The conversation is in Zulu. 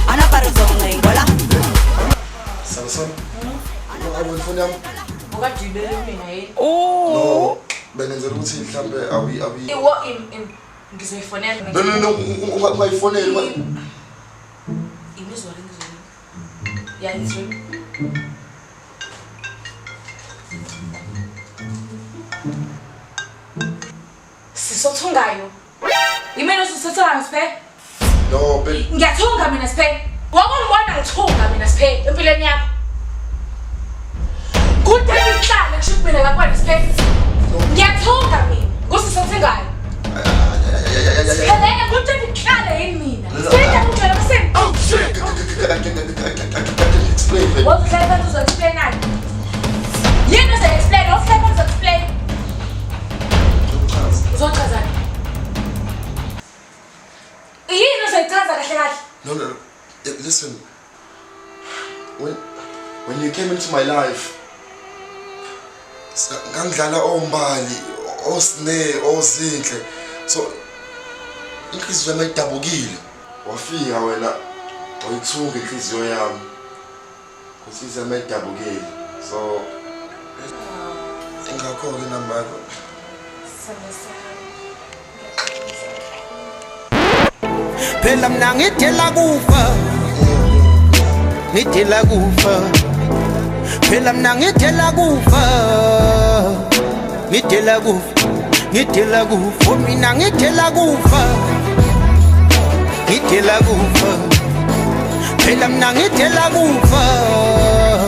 Ana Ana Samson. Awuyifoni yami? Ukajibele mina yini? No, bengenzela ukuthi mhlambe awi awi. Iwo in in ngizoyifonela. No no no, ungayifoneli. Imizwa le ngizwe. Ya ngizwe. Sisothungayo. Yimina osithathayo Siphe? No, babe. Ngiyathunga mina Siphe. Wakungibona ngithunga mina Siphe empilweni yakho. Kude inhlalo kusho ukuthi mina ngakwena Siphe. Ngiyathunga mina. Kusisothingayo. Siphelele kude inhlalo yini mina? Siphe ngikutshela kuseni. Oh shit. I can explain, babe. Wokuhlala phansi uzo-explainani? Yini uzo-explain? Wokuhlala phansi uzo-explain. Uzochazani? Yini uzoyichaza kahle kahle? No, no, no. Listen. When you came into my life, ngangidlala ombali, osne, ozinhle. So inhliziyo yami idabukile. Wafika wena wayithunga inhliziyo yami. Inhliziyo yami idabukile. So ingakho-ke namba yakho. Phela mina ngidela kufa, ngidela kufa. Phela mina ngidela kufa, ngidela kufa, ngidela kufa. Mina ngidela kufa, ngidela kufa. Phela mina ngidela kufa.